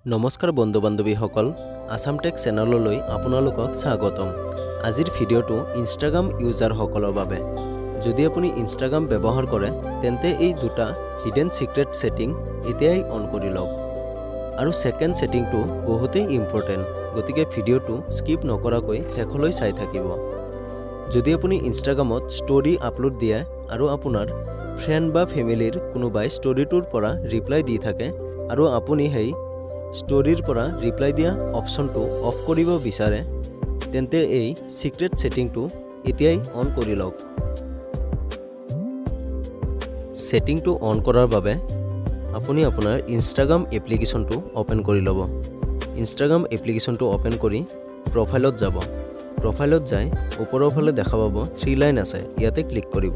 নমস্কাৰ বন্ধু বান্ধৱীসকল, আছাম টেক চেনেললৈ আপোনালোকক স্বাগতম। আজিৰ ভিডিঅ'টো ইনষ্টাগ্ৰাম ইউজাৰসকলৰ বাবে। যদি আপুনি ইনষ্টাগ্ৰাম ব্যৱহাৰ কৰে, তেন্তে এই দুটা হিডেন ছিক্ৰেট ছেটিং এতিয়াই অন কৰি লওক। আৰু ছেকেণ্ড ছেটিংটো বহুতেই ইম্পৰ্টেণ্ট, গতিকে ভিডিঅ'টো স্কিপ নকৰাকৈ শেষলৈ চাই থাকিব। যদি আপুনি ইনষ্টাগ্ৰামত ষ্ট'ৰী আপলোড দিয়ে আৰু আপোনাৰ ফ্ৰেণ্ড বা ফেমিলিৰ কোনোবাই ষ্ট'ৰীটোৰ পৰা ৰিপ্লাই দি থাকে আৰু আপুনি সেই ষ্ট'ৰীৰ পৰা ৰিপ্লাই দিয়া অপশ্যনটো অফ কৰিব বিচাৰে, তেন্তে এই ছিক্ৰেট ছেটিংটো এতিয়াই অন কৰি লওক। ছেটিংটো অন কৰাৰ বাবে আপুনি আপোনাৰ ইনষ্টাগ্ৰাম এপ্লিকেশ্যনটো অ'পেন কৰি ল'ব। ইনষ্টাগ্ৰাম এপ্লিকেশ্যনটো অ'পেন কৰি প্ৰফাইলত যাব। প্ৰফাইলত যাই ওপৰৰ ফালে দেখা পাব থ্ৰী লাইন আছে, ইয়াতে ক্লিক কৰিব।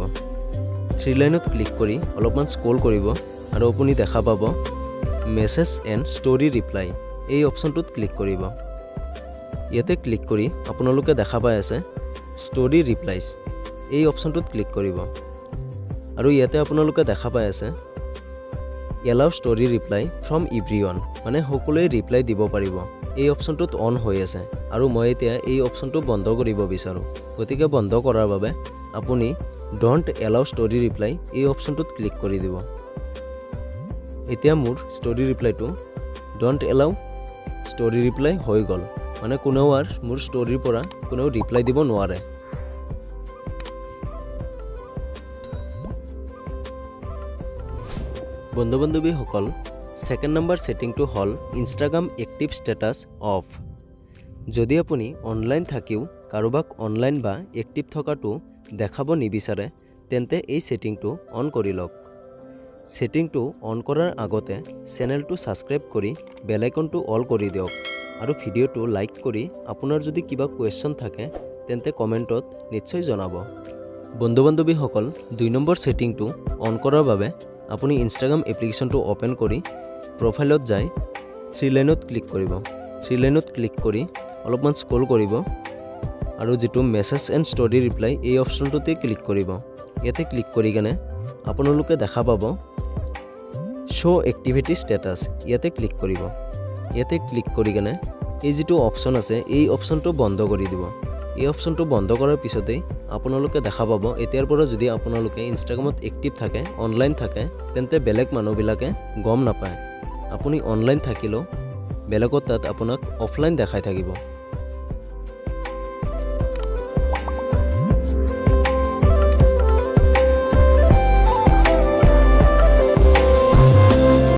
থ্ৰী লাইনত ক্লিক কৰি অলপমান স্ক্ৰল কৰিব আৰু আপুনি দেখা পাব মেছেজ এণ্ড ষ্ট'ৰী ৰিপ্লাই, এই অপশ্যনটোত ক্লিক কৰিব। ইয়াতে ক্লিক কৰি আপোনালোকে দেখা পাই আছে ষ্ট'ৰী ৰিপ্লাইজ, এই অপশ্যনটোত ক্লিক কৰিব। আৰু ইয়াতে আপোনালোকে দেখা পাই আছে "Allow story reply from everyone", মানে সকলোৱে ৰিপ্লাই দিব পাৰিব। এই অপশ্যনটোত অন হৈ আছে আৰু মই এতিয়া এই অপশ্যনটো বন্ধ কৰিব বিচাৰোঁ। গতিকে বন্ধ কৰাৰ বাবে আপুনি "don't allow story reply" এই অপশ্যনটোত ক্লিক কৰি দিব। এতিয়া মোৰ story ৰিপ্লাইটো don't allow story reply হৈ গ'ল, মানে কোনেও আৰু মোৰ ষ্ট'ৰীৰ পৰা কোনেও ৰিপ্লাই দিব নোৱাৰে। বন্ধু বান্ধৱীসকল, ছেকেণ্ড নম্বৰ ছেটিংটো হ'ল ইনষ্টাগ্ৰাম এক্টিভ ষ্টেটাছ অফ। যদি আপুনি অনলাইন থাকিও কাৰোবাক অনলাইন বা এক্টিভ থকাটো দেখাব নিবিচাৰে, তেন্তে এই ছেটিংটো অন কৰি লওক। ছেটিংটো অন কৰাৰ আগতে চেনেলটো ছাবস্ক্ৰাইব কৰি বেল আইকনটো অল কৰি দিয়ক আৰু ভিডিঅ'টো লাইক কৰি আপোনাৰ যদি কিবা কুৱেশ্যন থাকে, তেন্তে কমেণ্টত নিশ্চয় জনাব। বন্ধু বান্ধৱীসকল, 2 নম্বৰ ছেটিংটো অন কৰাৰ বাবে আপুনি ইনষ্টাগ্ৰাম এপ্লিকেশ্যনটো অ'পেন কৰি প্ৰফাইলত যাই থ্ৰী লাইনত ক্লিক কৰিব। থ্ৰী লাইনত ক্লিক কৰি অলপমান স্ক্ৰল কৰিব আৰু যিটো মেছেজ এণ্ড ষ্ট'ৰী ৰিপ্লাই, এই অপশ্যনটোতে ক্লিক কৰিব। ইয়াতে ক্লিক কৰি কেনে আপোনালোকে দেখা পাব শ্ব' এক্টিভিটি ষ্টেটাছ, ইয়াতে ক্লিক কৰিব। ইয়াতে ক্লিক কৰি কেনে এই যিটো অপশ্যন আছে, এই অপশ্যনটো বন্ধ কৰি দিব। এই অপশ্যনটো বন্ধ কৰাৰ পিছতেই আপোনালোকে দেখা পাব, এতিয়াৰ পৰা যদি আপোনালোকে ইনষ্টাগ্ৰামত এক্টিভ থাকে, অনলাইন থাকে, তেন্তে বেলেগ মানুহবিলাকে গম নাপায়। আপুনি অনলাইন থাকিলেও বেলেগৰ তাত আপোনাক অফলাইন দেখাই থাকিব।